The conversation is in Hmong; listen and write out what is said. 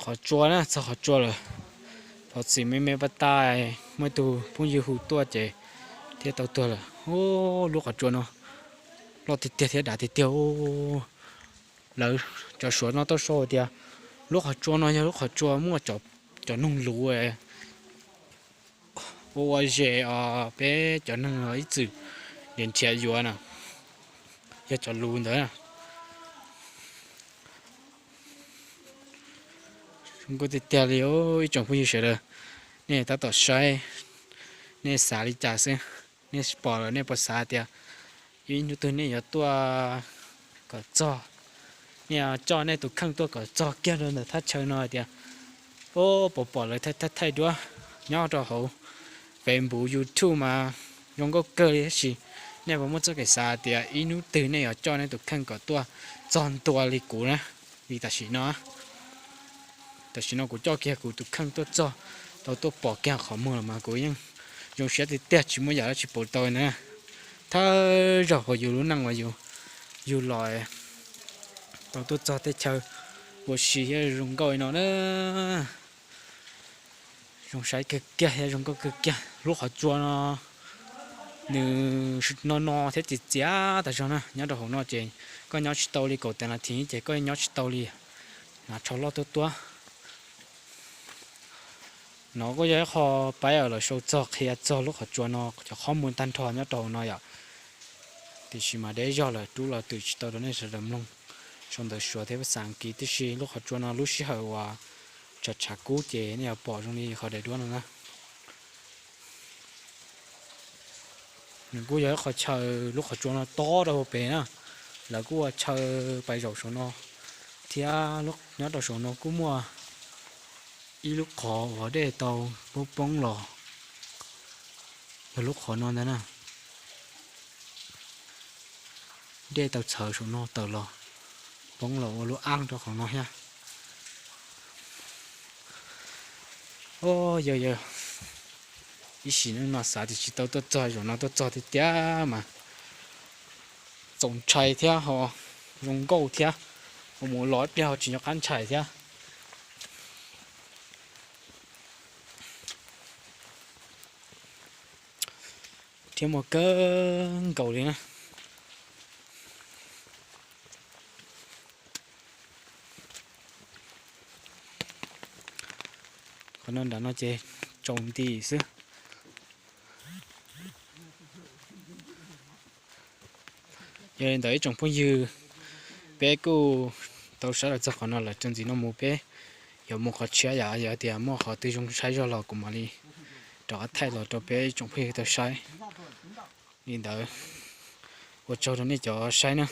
Qhov tsua na, txog qhov tsua lawm. Thov txim me me pab tas, muaj ib tug phooj ywg hu tuaj ces thiaj tau tuag lawm. Lub qhov tsua no loj tiag tiag thiab dav tiag tiag. Lawv cov Suav no tuaj sau tias lub qhov tsua no yog lub qhov tsua muaj cov noog luv ua ua zes os, peb cov neeg ib txwm nrhiav yuav na, yog cov luv ntawd. Zoo nkauj tiag tiag li ib tsoom phooj ywg sawv daws, nej tab tom saib, nej xav li cas xwb? Nej pom lawm nej puas xav tias ib hnub twg nej yuav tuaj kom txog, nej coj nej tus kheej tuaj kom txog kiag rau ntawm thaj chaw no hais tias, o, pom pom lawv thaij thaij duab nyob rau hauv Facebook, YouTube mas zoo nkauj kawg li tab sis nej puas muaj txoj kev xav tias ib hnub twg nej yuav coj nej tus kheej kom tuaj txog ntua li kuv na, li tam sim no. Tam sim no kuv coj kiag kuv tus kheej tuaj txog, tau tuaj pom kiag qhov muag los mas kuv yeej zoo siab tiag tiag tsis muaj yam dab tsi pauv tau na. Thawj zaug hauv yus lub neej uas yus los tau tuaj txog tej chaw ua si thiab zoo nkauj li no na. Zoo saib kawg kiag thiab zoo nkauj kawg kiag. Lub qhov tsua no nws no no thiab txias txias tas zog na, nyob rau hauv no ces koj nyob tsis tau li kaum tawm nas this ces koj nyob tsis tau li. Hnav tsho loj tuab tuab. No kuj yog ib qho paib los sau txog qhia txog lub qhov tsua no cov qhob muag tag nrho nyob rau hauv no yom. Tiam sis mas deb zog lawm, rub los twm tsis tau rau nej sawv daws mloog sau ntawv Suav thiab phas xas Askiv, tiam sis lub qhov tsua no lub sij hawm uas tshav tshav kub ces nej yuav pom zoo li qhov daim duab no na. Nws kuj yog ib qho chaw, lub qhov tsua no tob rau hauv pes na, lawv kuj ua chaw pais zaum saum no thiab. Nyob rau saum no kuj muaj ib lub qhov uas dej tau poob poob los, yog lub qhov no ntag na. Dej tau txhawv saum no tawm los, poob los ua lub ab rau qhov no thiab. O, yog yog ib sim neej no xav tias tsis tau tuaj txog, zaum no tuaj txog tiag tiag mas txaus ntshai thiab ho zoo nkauj thiab, ho mus los ib pliag ho tsis nco qab ntshai thiab. Thiab muaj kawg nkaus li na. Qhov no nram no ces tsaus nti xwb. Yog li ntawd ib tsoom phooj ywg, peb kuj tau saib los txog qhov no lawm, txuas ntxiv no mus peb yuav mus qhov tshiab, yog tias muaj qhov twg zoo saib zog los kuv mam li rov qab thaij los rau peb ib tsoom phooj ywg tau saib. Li ntawd, ua tsaug rau nej cov saib na.